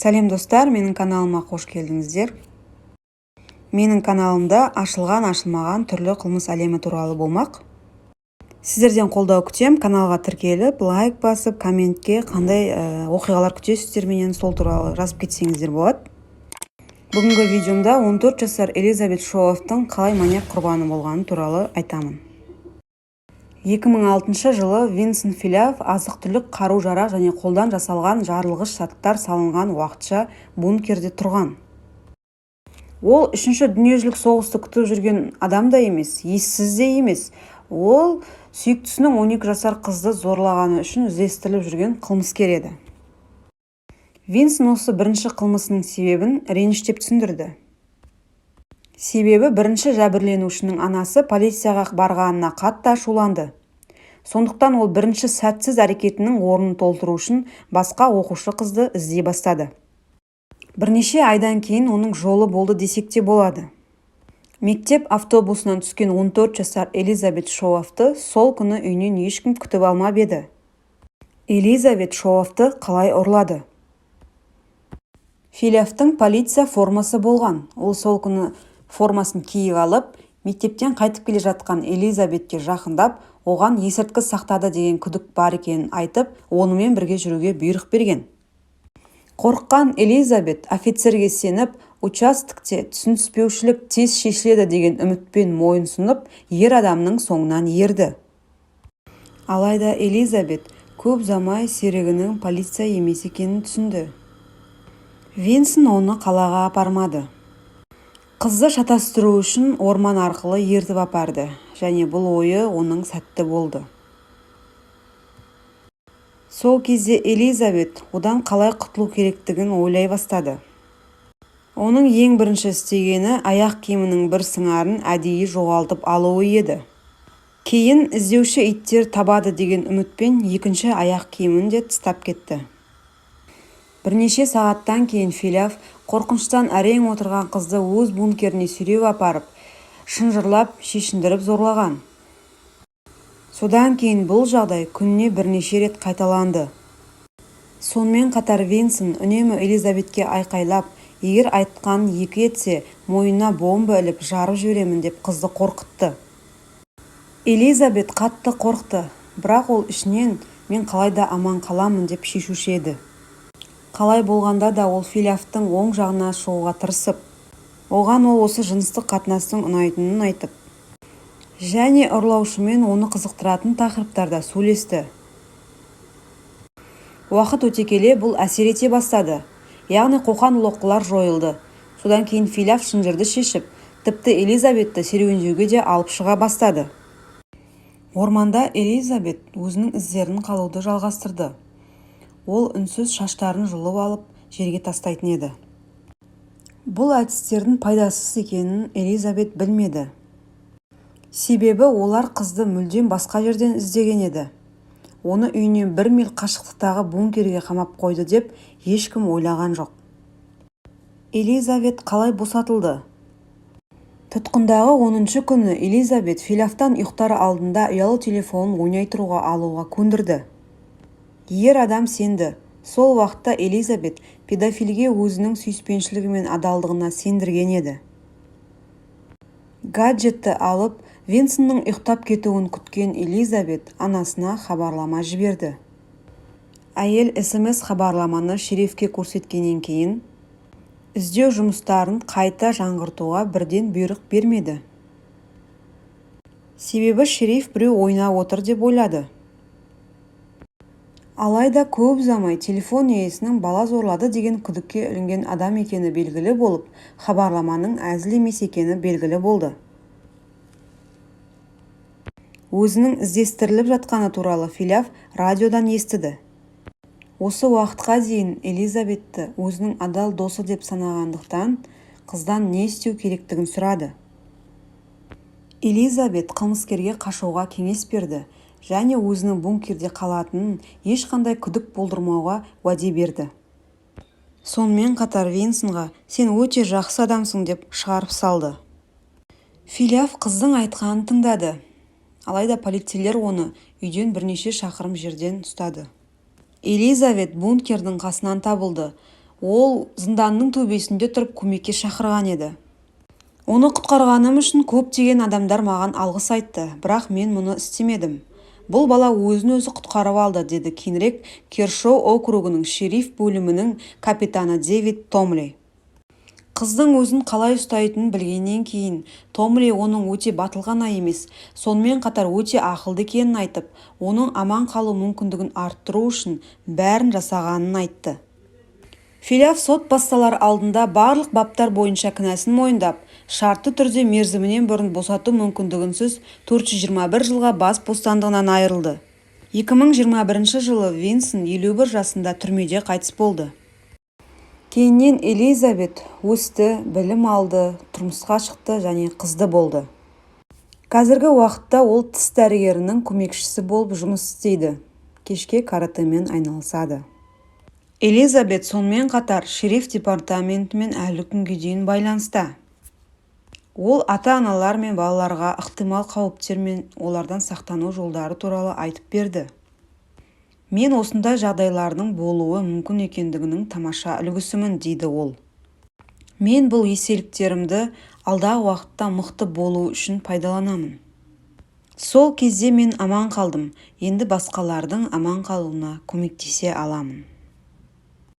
Сәлем, достар! Менің каналыма қош келдіңіздер! Менің каналымда ашылған, ашылмаған түрлі қылмыс әлемі туралы болмақ. Сіздерден қолдау күтем. Каналға тіркеліп, лайк басып, комментке қандай оқиғалар күтесіздер менен, сол туралы жазып кетсеңіздер болады. Бүгінгі видеомда 14 жасар Элизабет Шоафтың қалай маньяк құрбаны болғаны туралы айтамын. 2006 жылы Винсент Филяв азық-түлік, қару-жарақ және қолдан жасалған жарылғыш заттар салынған уақытша бункерде тұрған. Ол Үшінші дүниежүзілік соғысты күтіп жүрген адам да емес, ессіз де емес. Ол сүйіктісінің 12 жасар қызды зорлағаны үшін іздестіріліп жүрген қылмыскер еді. Винсент осы бірінші қылмысының себебін реніш деп түсіндірді. Себебі бірінші жәбірленушінің анасы полицияға барғанына қатты ашуланды. Сондықтан ол бірінші сәтсіз әрекетінің орнын толтыру үшін басқа оқушы қызды іздей бастады. Бірнеше айдан кейін оның жолы болды десек те болады. Мектеп автобусынан түскен 14 жасар Элизабет Шоафты сол күні үйінен ешкім күтіп алмап еді. Элизабет Шоафты қалай ұрлады? Филяфтың полиция формасы болған. Ол сол күні формасын киіп алып, мектептен қайтып келе жатқан Элизабетке жақындап, оған есірткі сақтады деген күдік бар екенін айтып, онымен бірге жүруге бұйрық берген. Қорыққан Элизабет офицерге сеніп, участокте түсініспеушілік тез шешіледі деген үмітпен мойынсұнып, ер адамның соңынан ерді. Алайда Элизабет көп ұзамай серігінің полиция емес екенін түсінді. Винсент оны қалаға апармады. Қызды шатастыру үшін орман арқылы ертіп апарды және бұл ойы оның сәтті болды. Сол кезде Элизабет одан қалай құтылу керектігін ойлай бастады. Оның ең бірінші істегені аяқ киімінің бір сыңарын әдейі жоғалтып алуы еді. Кейін іздеуші иттер табады деген үмітпен екінші аяқ киімін де тастап кетті. Бірнеше сағаттан кейін Филяф қорқыныштан әрең отырған қызды өз бункеріне сүйреп апарып, шынжырлап, шешіндіріп зорлаған. Содан кейін бұл жағдай күніне бірнеше рет қайталанды. Сонымен қатар Винсент үнемі Элизабетке айқайлап, егер айтқанын екі етсе, мойнына бомба іліп, жарып жіберемін деп қызды қорқытты. Элизабет қатты қорықты, бірақ ол ішінен мен қалай да аман қаламын деп шешуші еді. Қалай болғанда да ол Филяфтың оң жағына шығуға тырысып, оған ол осы жыныстық қатынастың ұнайтынын айтып және ұрлаушымен оны қызықтыратын тақырыптарда сөйлесті. Уақыт өте келе бұл әсер ете бастады, яғни қоқан-лоққылар жойылды. Содан кейін Филяф шынжырды шешіп, тіпті Элизабетті серуендеуге де алып шыға бастады. Орманда Элизабет өзінің іздерін қалуды жалғастырды. Ол үнсіз шаштарын жұлып алып, жерге тастайтын еді. Бұл әдістердің пайдасыз екенін Элизабет білмеді, себебі олар қызды мүлдем басқа жерден іздеген еді. Оны үйінен бір миль қашықтықтағы бункерге қамап қойды деп ешкім ойлаған жоқ. Элизабет қалай босатылды? Тұтқындағы 10-күні Элизабет Филяфтан ұйықтар алдында ұялы телефонын ойнай тұруға алуға көндірді. Ер адам сенді. Сол уақытта Элизабет педофилге өзінің сүйіспеншілігі мен адалдығына сендірген еді. Гаджетті алып, Винсенттің ұйықтап кетуін күткен Элизабет анасына хабарлама жіберді. Әйел СМС хабарламаны шерифке көрсеткеннен кейін, іздеу жұмыстарын қайта жаңғыртуға бірден бұйрық бермеді. Себебі шериф біреу ойнап отыр деп ойлады. Алайда көп ұзамай телефон иесінің бала зорлады деген күдікке ілінген адам екені белгілі болып, хабарламаның әзіл емес екені белгілі болды. Өзінің іздестіріліп жатқаны туралы Филяф радиодан естіді. Осы уақытқа дейін Элизабетті өзінің адал досы деп санағандықтан, қыздан не істеу керектігін сұрады. Элизабет қылмыскерге қашуға кеңес берді және өзінің бункерде қалатынын, ешқандай күдік болдырмауға уәде берді. Сонымен қатар Винсонға «Сен өте жақсы адамсың» деп шығарып салды. Филиаф қыздың айтқанын тыңдады. Алайда полицейлер оны үйден бірнеше шақырым жерден ұстады. Элизабет бункердің қасынан табылды. Ол зынданның төбесінде тұрып көмекке шақырған еді. «Оны құтқарғаным үшін көптеген адамдар маған алғыс айтты, бірақ мен мұны істемедім. Бұл бала өзін-өзі құтқарып алды», – деді кейінірек Кершоу округінің шериф бөлімінің капитаны Дэвид Томли. Қыздың өзін қалай ұстайтынын білгеннен кейін Томли оның өте батыл ғана емес, сонымен қатар өте ақылды екенін айтып, оның аман қалу мүмкіндігін арттыру үшін бәрін жасағанын айтты. Филиаф сот басталар алдында барлық баптар бойынша кінәсін мойындап, шартты түрде мерзімінен бұрын босату мүмкіндігінсіз 421 жылға бас бостандығынан айырылды. 2021 жылы Винсон 51 жасында түрмеде қайтыс болды. Кейіннен Элизабет өсті, білім алды, тұрмысқа шықты және қызды болды. Қазіргі уақытта ол тіс дәрігерінің көмекшісі болып жұмыс істейді, кешке каратэмен айналысады. Элизабет сонымен қатар шериф департаментімен әлі күнге дейін байланыста. Ол ата-аналар мен балаларға ықтимал қауіптер мен олардан сақтану жолдары туралы айтып берді. «Мен осындай жағдайлардың болуы мүмкін екендігінің тамаша үлгісімін», – дейді ол. «Мен бұл естеліктерімді алдағы уақытта мықты болу үшін пайдаланамын. Сол кезде мен аман қалдым, енді басқалардың аман қалуына көмектесе аламын».